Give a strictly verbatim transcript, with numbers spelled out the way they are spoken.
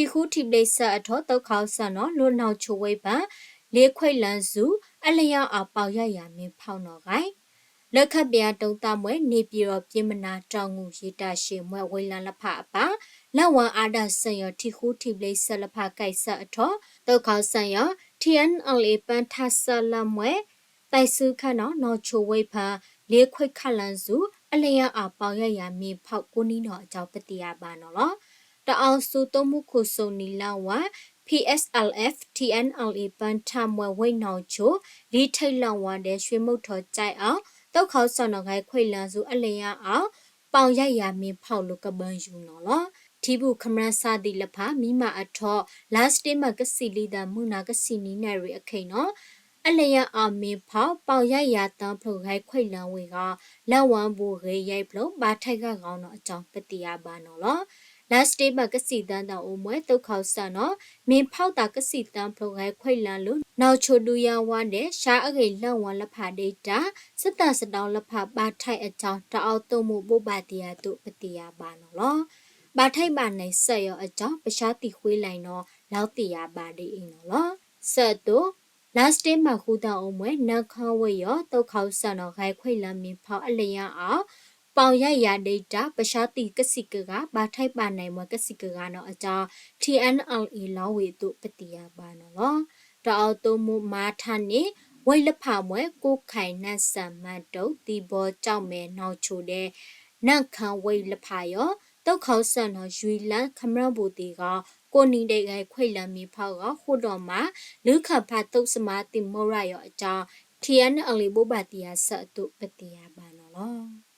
ထံဃူထံဘျ့ဆၢအထီၣ် သုးခိၣ်စၢ်နီၤ လွံၢ်နီၣ်ချိဝ့ၢ်ဖၢ လ့ခွိလၢၢ်စူၤ အလၢယါအီၤ ပီၣ်ယၢ်ယၤမ့ၢ်ဖီၣ်နီၤဂဲၤ လၢခၢၣ်ဘျၣ်ဒိၣ်တၢ်မှဲ နေပြည်တော် ပျဉ်းမနား တောင်ငူ ရေတာရှည် မှဲဝ့ၢ်လၢလဖးအပၢ် လဝ်ဝါအါဒၣ်စၢၤယီၤ ထံဃူထံဘျ့ဆၢလဖးကဲးဆၢအထီၣ် သုးခိၣ်စၢ်ယီၤ ထံအဲၣ်အဲလ်အေ ပၢထၢ်ဆၢလၢမှဲ သဲးစူခၢၣ်နီၤ နီၣ်ချိဝ့ၢ်ဖၢ လ့ခွိခၢၣ်လၢၢ်စူၤ အလၢယါအီၤ ပီၣ်ယၢ်ယၤမ့ၢ်ဖီၣ်ကိးနံၣ်နီၤအကြောင်း ပသ့ၣ်ညါဘၣ်နီၤလီၤ. တၢ်အိၣ်ဆူၣ်သုးမုၢ်ခိၣ်စိးနံၤလၢဝါ PSLF TNLA ပၢထၢ်မှဲဝ့ၢ်နီၣ်ချိ လံထိၣ်လၢဝါဒဲး ရွှေမုၢ်ထီး ကၠဲးအီ သုးခိၣ်စၢ်နီၤ ဂဲၤခွိလၢၢ်စူၤ အလၢယါအီၤ ပီၣ်ယၢ်ယၤမ့ၢ်ဖီၣ်လိာ်ကဘၢယူၤနီၤလီၤ. ထံဘူၣ်ခမျၢၢ်ဆါသံၣ်လဖး မံမးအထီၣ် လါစတ့ဘၢၣ် ကဆံးလွံၢ်သီ မုၢ်နၤ ကဆံးနွံနၣ်ရံၣ်အခဲအံၤနီၤ အလၢယါအီၤမ့ၢ်ဖီၣ် ပီၣ်ယၢ်ယၤသၢဖျိး ဂဲၤခွိလၢၢ်ဝ့ၢ်ဂီၤ လၢဝါဘူၣ်ဂ့ၤယဲၢ်ဖျိး ဘၣ်ထဲးဂၤဂီၤနီၤအကြောင်း ပသ့ၣ်ညါဘၣ်နီၤလီၤ. လါစတ့ဘၢၣ် ကဆံးသၢသီအိၣ်မှဲ သုးခိၣ်စၢ်နီၤ မ့ၢ်ဖီၣ်သးကဆံးသၢဖျိး ဂဲၤခွိလၢၢ်လိာ် နီၣ်ချိဒုးယၤဝါဒဲး ရှါအဂ့ၢ်လၢဝါလဖးဒ့တၢ် ဆၢတၢ်စဒီလဖး ဘၣ်ထဲးအကြောင်း တၢ်အိၣ်သုးမုၢ်ဘိးဘၣ်တ့ၢ်ယၤအသိး ပသ့ၣ်ညါဘၣ်နီၤလီၤ. ဘၣ်ထဲးဘၣ်နဲးစၢၤယီၤအကြောင်း ပဆါသံကွံာ်လံနီၤ လဝ်သ့ၣ်ညါဘၣ်ဒ်အံၤနီၤလီၤ. ဆၢအသိး လါစတ့ဘၢၣ်ဃုသီအိၣ်မှဲ နၢ်ခၢၣ်ဝ့ၢ်ယီၤ သုးခိၣ်စၢ်နီၤ ဂဲၤခွိလၢၢ်မ့ၢ်ဖီၣ် အလၢယါအီၤ ပီၣ်ယၢ်ယၤဒ့တၢ် ပဆါသံကဆံးကဂၤ ဘၣ်ထဲးဘၣ်နဲးမှဲကဆံးကဂၤနီၤအကြောင်း TNLA လီဝ့ၢ်အသိး ပသ့ၣ်ညါဘၣ်နီၤလီၤ. တၢ်အိၣ်သုးမုၢ်မၤထးန့ၢ် ဝ့ၢ်လဖးမှဲ ကွတ်ခိုင် နမ့ၢ်စၢၣ် မန်တုံ သီပေါ ကျောက်မဲ နီၣ်ချိဒဲး နၢ်ခၢၣ်ဝ့ၢ်လဖးယီၤ သုးခိၣ်စၢ်နီၤ ရွှေလန်း ခမျၢၣ်ဘူၣ်သ့ၣ်ဂီၤ ကိးနံၤဒဲး ဂဲၤခွိလၢၢ်မ့ၢ်ဖီၣ်ဂီၤ ဃိဒီးမး လူၤခၢၣ်ဖးသုးစမါသံၣ်မုၢ်ရၣ်ယီၤအကြောင်း TNLA ဘိးဘၣ်တ့ၢ်ယၤဆၢအသိး ပသ့ၣ်ညါဘၣ်နီၤလီၤ.